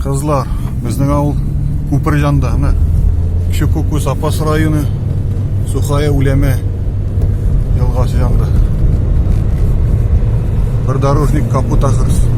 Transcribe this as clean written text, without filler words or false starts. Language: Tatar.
Кызлар, безнең авыл Күпер җанда, менә. Кече Күкүз Апас районы, Сухая Үләмә елгасы янында. Бер дорожник капут ахырсы.